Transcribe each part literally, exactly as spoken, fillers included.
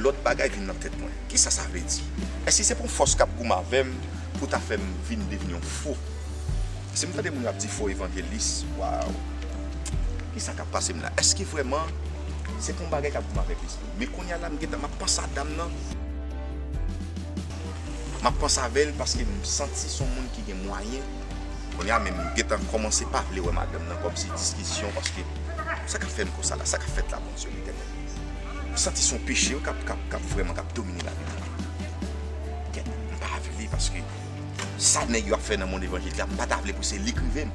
Lòt bagay vin nan tèt mwen. Kisa sa vle di? Èske se pou yon fòs k ap goumen avè m pou ta fè m vin devni yon fo? Si m tande moun yo ap di fo evanjelis, waw! Kisa k ap pase m la? Èske vrèman se pou yon bagay k ap goumen avèk lespri m? Men kounye a la, m gentan m ap panse a dam nan. M ap panse avè l paske m santi se yon moun ki gen mwayen. Kounye a menm, m gentan kòmanse pa vle wè madanm nan, kòmsi diskisyon, paske sa k ap fè m konsa la, sa k ap fèt la, Bondye Letènèl? M santi se yon peche wi k ap, k ap, k ap vrèman k ap domine lavi m. Kèt, m pa vle paske sa nèg yo ap fè nan mond evanjelik la, m pa ta vle pou se li k rive m.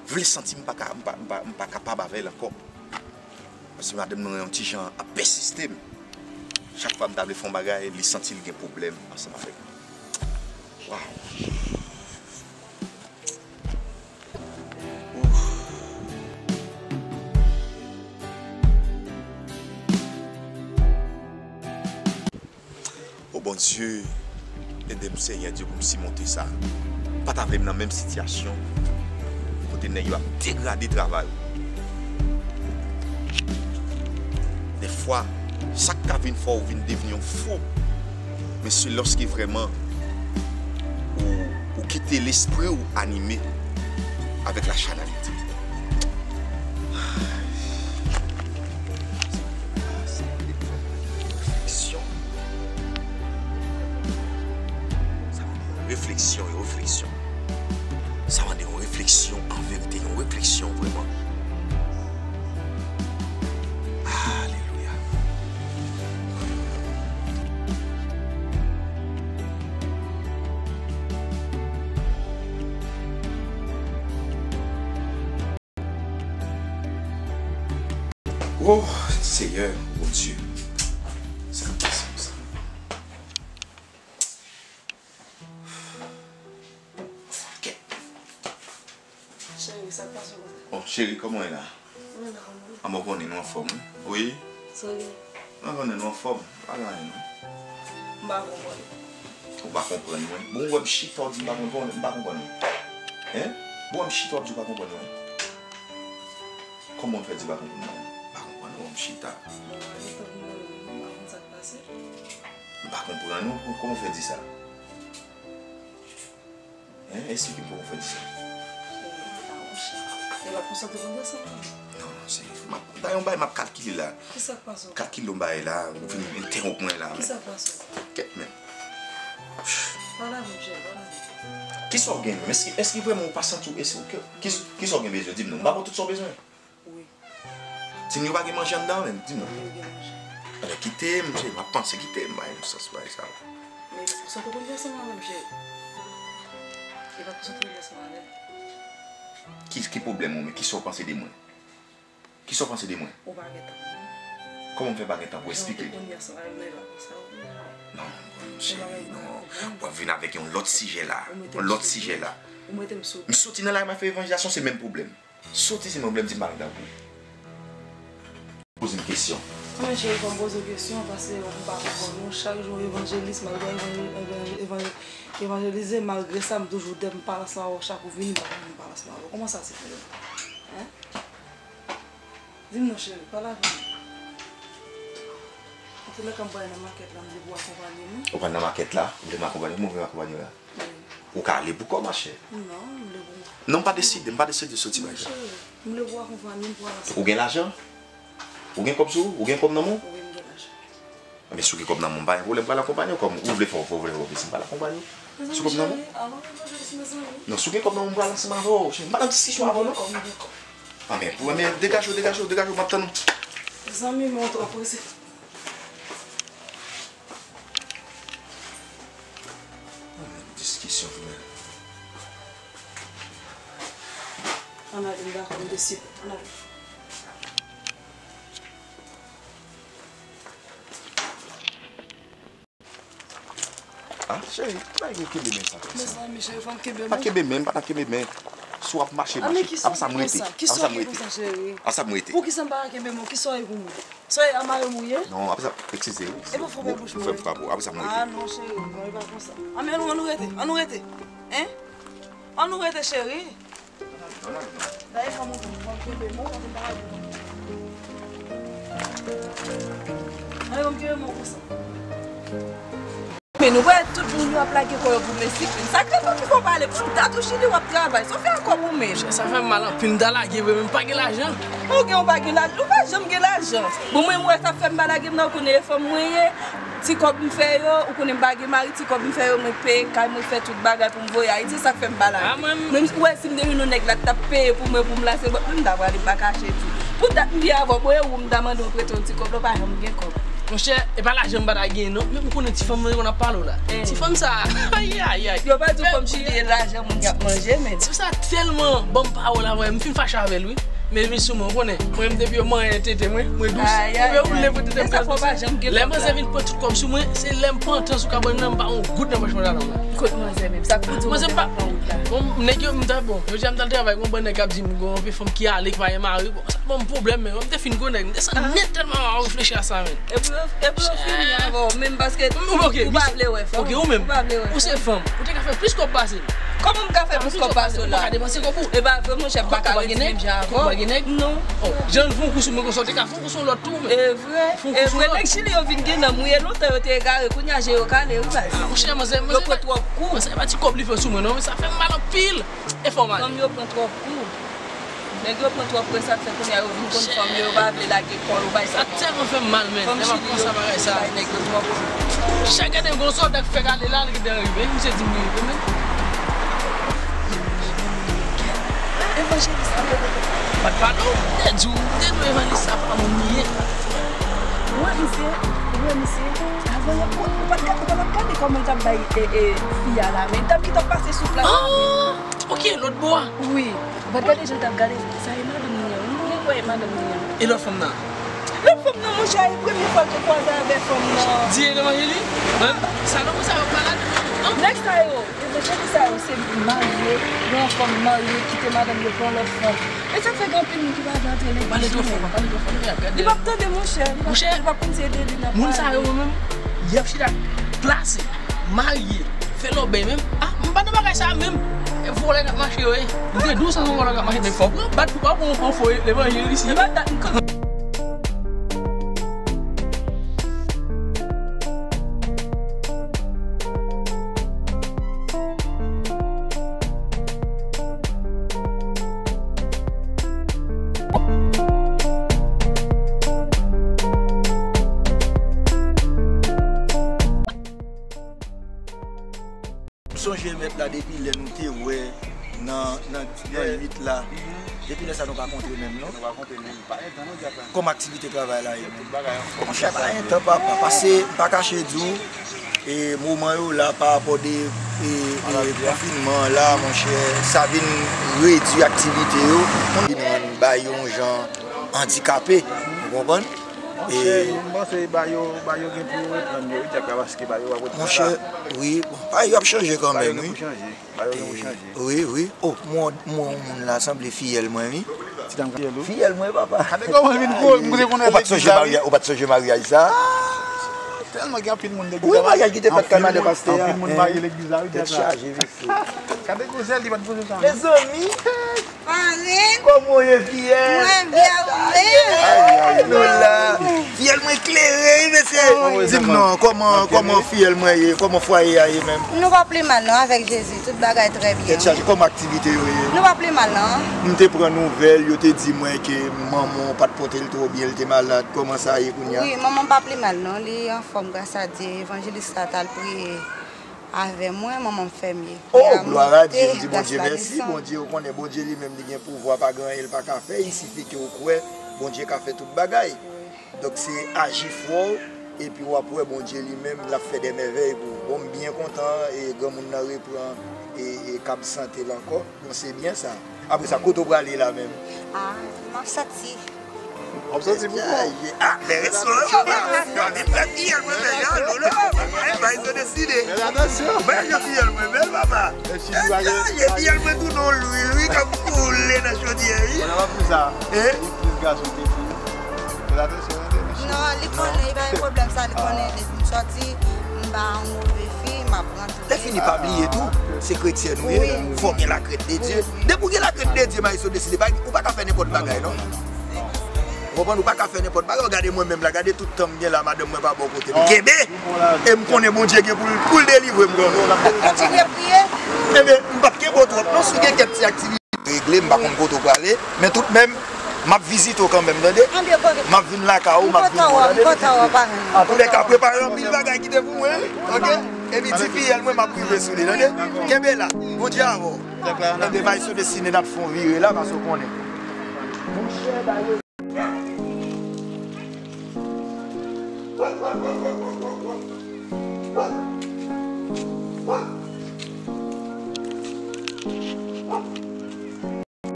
Vle santi m pa ka, m pa, m pa, m pa kapab avè l ankò. Paske madanm nan yon ti jan ap pèsiste m. Chak fwa m ta vle fè yon bagay, li santi l gen pwoblèm ansanm avèk mwen. Waw! Ouf! O Bondye, ede m, Senyè Dye, pou m simonte sa. M pa ta vle m nan menm sitiyasyon kote nèg yo ap degrade travay ou. Dèfwa, sa k ka vin fè w vin devni yon fou, men se lòske vrèman ou, ou kite lespri w anime avèk lachanalite. Refleksyon. Sa mande yon refleksyon, yon refleksyon. Sa mande yon refleksyon, an verite, yon refleksyon vrèman. Alelouya. Oh, Seyè, Bondye. Sa k ap pase konsa? Kèt. Cheri, sa k pase konsa? Oh, cheri, kòman w ye la? Mwen la, mwen. Anben, w konnen nou anfòm, wi. Wi. Sa w gen? Mwen konnen nou anfòm. Pa gen anyen, non. M pa konprann. Ou pa konprann mwen? Bon, ou wè m chita, w di m pa konprann, m pa konprann ou. Hein? Bon, w wè m chita, w ap di w pa konprann mwen. Kòman w fè di w pa konprann mwen? M pa konprann ou, w wè m chita. M pa konprann sa k pase. M pa konprann ou, kòman w fè di sa? Hein? Eksplike m kòman w fè di sa. Cheri, pa yon chita. E w ap konsantre pou m fè sa? Non, non, se, m ap, dayè yon bagay m ap kalkile la. Kisa k pase w? Kalkile yon bagay la, ou vin entèwonp mwen la. Kisa k pase w? Kèt menm. Pale avè m, cheri, pale avè m. Kisa w gen menm? Èske, èske vrèman ou pa santi w, èske, ki, ki, kisa w gen bezwen? Di m non. M pa konn tout sa w bezwen. Wi. Timoun yo pa gen manje anndan menm, di m non. Wi, yo gen manje. Anben kite m, cheri, m ap panse, kite m, bay m sans bagay sa yo. Men e pa konsa w te konn fè ansanm avè m, cheri. E pa konsa w te konn fè ansanm avè m. Ki, ki pwoblèm ou menm? Kisa w panse de mwen? Kisa w panse de mwen? Ou pa gen tan pou mwen. Kòman m fè pa gen tan pou eksplike? Jan w te konn ye ansanm avè m nan, e pa konsa w ye. Non, cheri, non. W ap vin avèk yon lòt sijè la. Yon lòt sijè la. Ou mete m sou. M soti nan lari m al fè evanjilizasyon, se menm pwoblèm. Soti se mwen menm di m pa gen tan pou ou. Poze m kesyon. Mwen cheri, fò m poze w kesyon, paske m pa konprann ou. Chak jou evanjelis, malgre evanje-, evanje-, evanje-, evanjelize, malgre sa, m toujou dèyè, m pale ansanm avè w, chak ou vini, m pa konn m pale ansanm avè w. Kòman sa se fè? Hein? Di m non, cheri, pale avè m. Antoulèka, m prale nan makèt la, m vle pou w akonpanye m, wi. Ou pral nan makèt la? Ou vle m akonpanye w? Ou vle m akonpanye w la? Wi. Ou ka ale pou kò w, machè. Non, m vle pou... Non, m pa deside, m pa deside soti bay sa. Cheri, m vle pou w akonpanye m pou al ansanm. Ou gen lajan? Ou gen kòb sou ou? Ou gen kòb nan men w? Wi, m gen lajan. Enben, si w gen kòb nan men w, m pa gen pwoblèm, m pral akonpanye w. Kòm ou vle fè, ou vle fè, ou vle, si m pral akonpanye w. Si w gen kòb nan men w? Mezanmi, cheri, avan nou fè jis, mezanmi. Non, si w gen kòb nan men w, m pral ansanm avè w, cheri. M pa nan diskisyon avè w, non. M gen kòb, m gen kòb. Anben, pou, anben, degaje w, degaje w, degaje w, m ap tann ou. Zanmi, men w twò prese. Ann, diskisyon tou menm. Ann ale, m dakò, m deside. Ann ale. Ah, cheri, pa gen kenbe men sa konsa. Mezanmi, cheri, fò m kenbe men. Pa kenbe men, pa ta kenbe men. Si w ap mache, mache. Apa sa m rete? Apa sa m rete? Apa sa m rete? Poukisa m pa ka kenbe men? Kisa w ye pou mwen? Soyez à mayo mouillé. Non, apre sa, eskize wi. E pou fòme bouch mwen. Fè m frape w. Apre sa, mwen rete. Ah non, cheri, non, e pa konsa. Ann, ann, ann nou rete, ann nou rete. Hein? Ann nou rete, cheri. Dayè, fò m kenbe men w, fò m kenbe men w konsa. Men nou wè tout moun yo ap lage kò yo pou Mesiklin. Sa k fè fò ki fò pale pou dat ou Chili w ap travay. Sa w fè ankò pou men? Sa fè m mal anpil, m ta lage vre, men m pa gen lajan. Ou gen, ou pa gen lajan, ou pa janm gen lajan. Bon, mwen, mwen, sa fè m pa lage m nan, ou konnen e fanm mwen ye. Ti kòb m fè yo, ou konnen m pa gen mari, ti kòb m fè yo, mwen peye kay, mwen fè tout bagay pou m voye Ayiti, sa k fè m pa lage. Ah, mwen, m- Men ou wè, si m te vin yon nèg la, t ap peye pou mwen, pou m lase bòt mwen, m ta prale, m pa kache di. Pou dat m gen avè w, bon, e ou m ta mande w prete yon ti kòb la, ou pa janm gen kòb. Monchè, e pa lajan m pa ta gen non, men ou konnen ti fanm nan konn ap pale w la. Eh. Ti fanm sa, ayayay. Yo pa di w fanm Chili e lajan moun y ap manje, men. Ti sa tèlman ban m pawòl avè m, m fin fache avè l, wi. Men vin sou mwen, ou konnen. Mwen menm depi yo manyen tete mwen, mwen dous. Ayayay. Ou wè, ou leve tete mwen. Sa fò pa janm gen kòb la. Lè manzè vin pran tout kòb sou mwen, se lè m pantan sou kabann nan, m pa yon goud nan pòch pantalon mwen. Kot manzè menm? Sa k pou di manzè pa pran wout la? Bon, nèg yo, m ta, bon, jodi a m t al travay, gon bann nèg k ap di m, gon anpil fanm ki ale, ki pa gen mari. Bon, sa ban m pwoblèm, men, m te fin konnen, m desann nèt tèlman m ap reflechi a sa, men. Epi yo, epi yo fini avè w, menm paske ou pa vle wè fanm. Ok, ou menm. Ou pa vle wè fanm. Ou se fanm, ou te ka fè plis kòb pase m. Kòman m ka fè plis kòb pase w la? Ou pa ka depanse kòb ou. E pa vre, monchè, m pa ka rete menm jan avè w. Kòb pa gen nèg? Non. Oh, jan l fè yon kou sou mwen konsa, ou te ka fè yon kou sou lòt tou, men. E vre, e vre, nèg Chili yo vin gen nanm, wi, e lontan yo te egare, kounye a je yo kale, wi, baz. Ah, monchè, manzè, manzè, yo pran twòp kou. Manzè, pa ti kòb li fè sou mwen, non, men sa fè m mal anpil. E fò m ale. Fanm yo pran twòp kou. Nèg yo pran twòp kou, sa k fè kounye a yo vin konn fanm yo, yo pa vle lage kò yo, bay sa. Sa tèlman fè m mal, men, lè m ap panse a bagay sa. Bay nèg yo twòp kou. Chak gade yon sòlda k fèk ale la, li gentan rive, misye di m li rive, men. Evanjelis la. M pa t pale w, m te di w, m te di w evanjelis la pa moun li ye. Ou wè misye, ou wè misye, avan yè, ou, ou pa t ka, ou pa t ap gade kòman l t ap bay, e, e, fi a la, men l t ap gentan pase sou plas la, men. Ah! Ok, lòt bò a. Wi. Ou pa t gade jan l t ap gade? Sa e madanm li an. Ou gen kwè e madanm li an. E lòt fanm nan? Lòt fanm nan, monchè, e premye fwa l te kwaze avè fanm nan. Di e nan manje li? Mwen, sa nan mwen sa yo malad. Nèg sa yo, evanjelis sa yo, se marye, gen yon fanm marye, kite madanm yo, pran lòt fanm. E sa k fè gen anpil moun ki pa vle antre legliz. Pale twò fò, pale twò fò, nou ap gade. Li p ap tande, monchè. Li p ap, li p ap konn se de li n ap pale. Moun sa yo menm, y ap chita klase, marye, fè lòbèy menm. Ah, m pa nan bagay sa menm. E vòlè k ap mache yo ye. M te di w sa se yon vòlè k ap mache, men fò w pran bat pou pa pran yon fo levanjelis. E pa dat m konn. M sonje mèt la depi lè nou te wè nan, nan, nan uit la. Depi lè sa nou pa kontre menm non. Kòman aktivite travay la ye menm? Monchè, pa gen tan papa, pase m pa kache di w, e moman yo la pa rapò de, e, e konfinman an la, monchè, sa vin redui aktivite yo. Vin rann bay yo yon jan andikape, ou konprann? Monchè, e m panse ba yo, ba yo gen pou yo reprann yo, wi, tchak la, paske ba yo ap reprann la. Monchè, wi, bon, bagay yo ap chanje kanmenm, wi. Ba yo gen pou chanje. Ba yo gen pou chanje. Wi, wi. Oh, m wè, m wè yon moun la sanble fiyèl mwen, wi. Ti dam fiyèl ou? Fiyèl mwen, papa. Gade kòman l vin gwo, m te konnen legliz la, wi. Ou pa t sonje maryaj, ou pa t sonje maryaj sa? Ah, tèlman gen anpil moun legliz la. Wi, maryaj ki te fèt kay madan pastè a. Anpil moun marye legliz la, wi, tèt chaje, mesye. Gade gwo zèl, li pa t poze sa. Mezanmi. Parenn. Kòman w ye, fiyèl? Mwen byen, ou menm? Ay, ay, nou la. Fiyèl mwen klere, wi, mesye. Di m non, kòman, kòman fiyèl mwen ye? Kòman fwaye a ye menm? Nou pa pli mal non, avèk Jezi, tout bagay trè byen. Tèt chaje, kòman aktivite yo ye? Nou pa pli mal non. M te pran nouvèl, yo te di mwen ke manman w pa t pote l twò byen, l te malad. Kòman sa ye kounye a? Wi, manman m pa pli mal non, li anfòm, gras a Dye. Evanjelis la t al priye avè mwen, manman m fèmye. Oh, glwa a Dye, m di Bondye mèsi. Bondye, ou konnen Bondye li menm li gen pouvwa, pa gen anyen l pa ka fè, il sifi ke ou kwè, Bondye ka fè tout bagay. Donk se aji fwa w, epi w ap wè Bondye li menm l ap fè de mèvèy pou ou. Bon, m byen kontan, e granmoun nan repran, e, e kab sante l ankò. Bon, se byen sa. Apre sa, kote w prale la menm? Ah, m ap soti. W ap soti pou kò w? Ah, men restoran papa. Gade fè fiyèl mwen fè jan nou la. Ay, bay to deside. Fè atansyon. Bay jan fiyèl mwen bèl papa. Ay, fiyèl mwen tounen yon lwil wi, k ap koule nan chodyè wi. Bon, nan m ap di w sa. Li plis gason ke fi. Fè atansyon, tande. Non, li konnen, li pa gen pwoblèm sa, li konnen depi m sòti, m pa yon move fi, m ap rantre. Lè fini, pa bliye tou, se kretyen nou ye, fò w gen lakrent de Dye. Depi w gen lakrent de Dye, Maestro Destinée, pa, ou pa ka fè nenpòt bagay, non. Ou konprann, ou pa ka fè nenpòt bagay. Gade mwen menm la, gade tout tan m gen la, madanm mwen pa bò kote m. Kenbe! E m konnen Bondye gen pou l, pou l delivre m kanmenm. Kontinye priye. Enben, m p ap kenbe w twòp, non, si w gen kèk ti aktivite regle, m pa konn kote w prale, men tout menm, m ap vizite w kanmenm, tande? M ap vin lakay ou, m ap vin wè w, tande? Antoulèka, prepare anpil bagay kite pou mwen, wi, oke? Epi ti fiyèl mwen, m ap rive sou li, tande? Kenbe la, Bondye avè w. Enben, Maestro Destinée, n ap fè yon vire la, paske w konnen.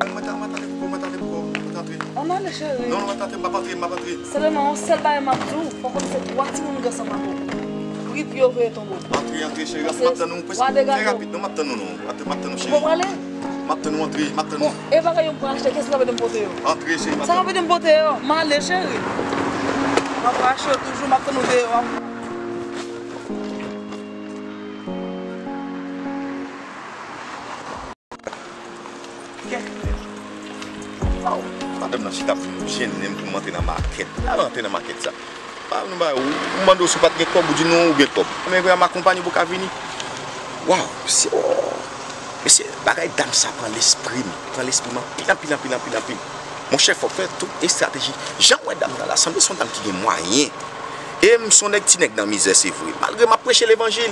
Mwen ta, mwen ta de pou, mwen ta de pou, mwen ta antre. Ann ale, cheri. Non, non, mwen ta antre, m p ap antre, m p ap antre. Sèlman, yon sèl bagay m ap di w, fò w konnen se twa timoun ki ansanm avè w. Pri pye yo veye tonbe w. Antre, antre, cheri, m ap tann ou, prèske, trè rapid, non, m ap tann ou, non, m ap tann ou, cheri. Ou prale? M ap tann ou, antre, m ap tann ou. Bon, e bagay yo m pral achte, kiyès ki ka mete m pote yo? Antre, cheri, m ap tann ou. Sa ka mete m pote yo? M ale, cheri. M ap achte yo toujou, m ap tann ou deyò a. Kè. Waw, madanm nan chita pou nou jennen m pou m antre nan makèt. N a rantre nan makèt sa. Pa nou ba ou, ou mande w si w pa t gen kòb, ou di non ou gen kòb. Men vrè m akonpanye pou ka vini. Waw, mesye, oh. Mesye, bagay dam sa pran lespri m, pran lespri m anpil, anpil, anpil, anpil, anpil. Monchè, fò w fè tout estrateji. Jan w wè dam nan la, sanble se yon dam ki gen mwayen. E m se yon nèg, ti nèg nan mizè, se vre. Malgre m ap preche levanjil.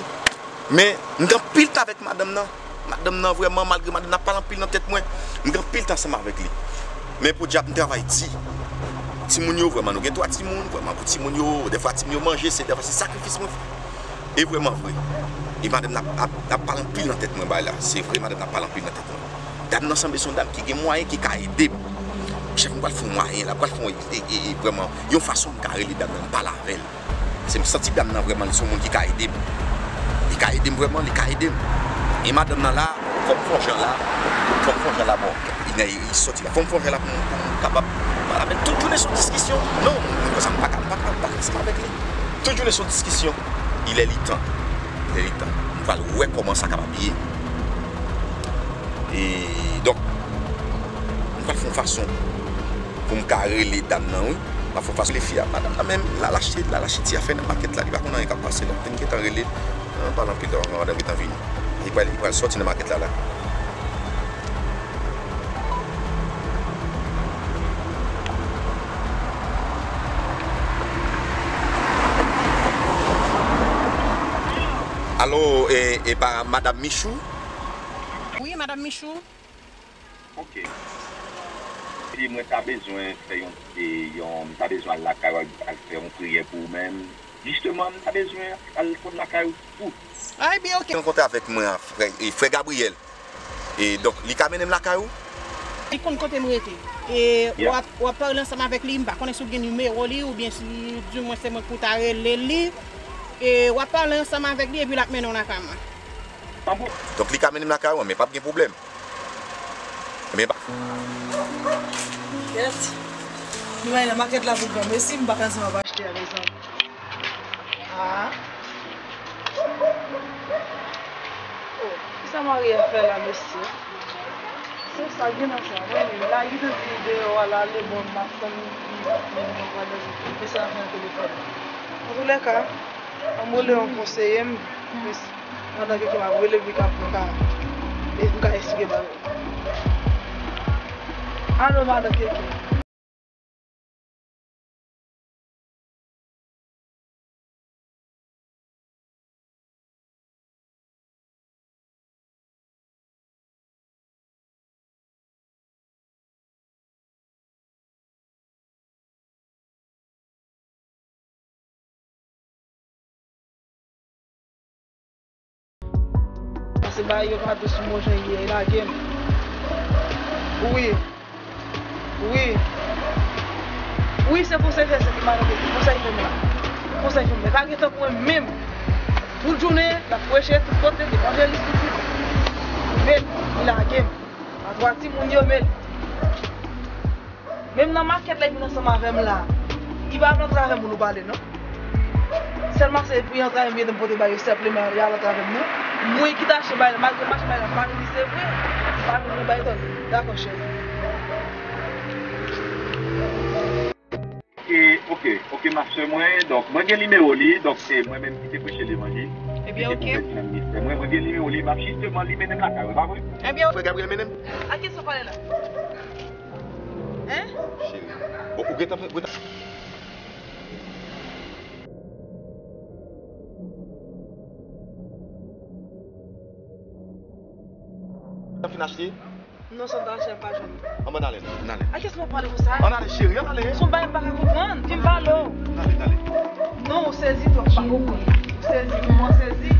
Men, m gen anpil tan avèk madanm nan. Madanm nan, vrèman, malgre madanm nan ap pale anpil nan tèt mwen, m gen anpil tan ansanm avèk li. Men podyab, m travay di. Timoun yo, vrèman, nou gen twa timoun, vrèman, pou timoun yo, dèfwa timoun yo manje, se, dèfwa se sakrifis mwen fè. E vrèman vre. E madanm nan ap, ap, ap pale anpil nan tèt mwen, bay la. Se vre, madanm nan ap pale anpil nan tèt mwen. Dam nan sanble se yon dam ki gen mwayen, ki ka ede m. Chèf, m pral fè yon mwayen la, m pral fè yon, e, e, e, vrèman, yon fason m ka rele dam nan, m pale avè l. Se m santi dam nan vrèman, li se yon moun ki ka ede m. Li ka ede m vrèman, li ka ede m. E madanm nan la, fò m fè yon jan la, fò m fè yon jan la, bon, li nan, li soti la. Fò m fè yon jan la pou m, pou m kapab pale avè l. Tout jounen se yon diskisyon. Non, moun konsa, m pa ka, m pa ka, m pa ka ansanm avèk li. Tout jounen se yon diskisyon. Ilè li tan. Ilè li tan. M pral wè kòman sa kapab ye. E, donk, m pral fè yon fason pou m ka rele dam nan, wi. M ap fè yon fason rele fi a. Madanm nan menm, l al achte, l al achte ti afè nan makèt la, li pa konn anyen k ap pase la. Vin gentan rele l. An pale anpil, madanm gentan vini. Li pral, li pral sòti nan makèt la, la. Alo, e, e pa Madanm Michou? Wi, Madanm Michou. Ok. E mwen ta bezwen fè yon, e, yon, m ta bezwen al lakay ou al fè yon priyè pou ou menm. Jisteman, m ta bezwen al konn lakay ou tou. Ay, byen, ok. Rankontre avèk mwen, frè, e, frè Gabriel. E, donk, li ka mennen m lakay ou? Li konn kote m rete. E, w ap, w ap pale ansanm avèk li, m pa konnen si w gen nimewo li, oubyen si, di mwen se mwen pou w ta rele li. E, w ap pale ansanm avèk li, epi l ap mennen w lakay mwen. Donk, li ka mennen m lakay ou, men p ap gen pwoblèm. Men pa. Kèt. Nou ale nan makèt la pou granmesi, m pa ka di m ap achte a, mezanmi. Ah. Oh, kisa Maria fè la, mesye? Se sa gen nan sa, mwen menm, la, li te di deyò a la, le bon, m ap tann li, men mwen pral manje. Mesye a fè yon telefòn. Antoulèka, ann rele yon konseye m, men Madan Keke m ap rele pou li ka, pou m ka, e pou m ka eksplike bagay. Alo, Madan Keke. Pase bagay yo pa dous pou mwen jan ye, lage m. Wi. Wi. Wi, se konsèy fè sa ki malere. Konsèy fè m la. Konsèy fè m la. Pa gen tan pou mwen menm. Tout jounen, l ap preche, tout kote, evanjelis, tout, tout. Men, li lage m. Atwa timoun yo, men. Menm nan makèt la, li vin ansanm avè m la. Ki pa vle antre avè m pou nou pale, non. Sèl Marsèy pou y antre avè m, mete m pote ba yo, senpleman, y al antre avè m, non. Mwen ki t achte bagay la, malgre m achte bagay la pa vin li, se vre. Pa vin nou bay tòl. Dakò, cheri. E, ok, ok, mastè mwen, donk, mwen gen nimewo li, donk, se mwen menm ki te preche levanjil. Ebyen, ok. Mwen, mwen gen nimewo li, m ap jisteman li mennen m lakay, pa vre? Ebyen, ok. Frè Gabriel mennen m. A kiyès w ap pale la? Hein? Cheri. Bon, ou gentan, gentan. Ou fin achte? Non, sa m ta achte pa jwenn. Ann, ann ale, ann ale. A kiyès w ap pale konsa? Ann ale, cheri, ann ale. Son bagay m pa ka konprann. Vin pale w. Ann ale, ann ale. Non, ou sezi twòp, pa konprann. Ou sezi, ou sezi.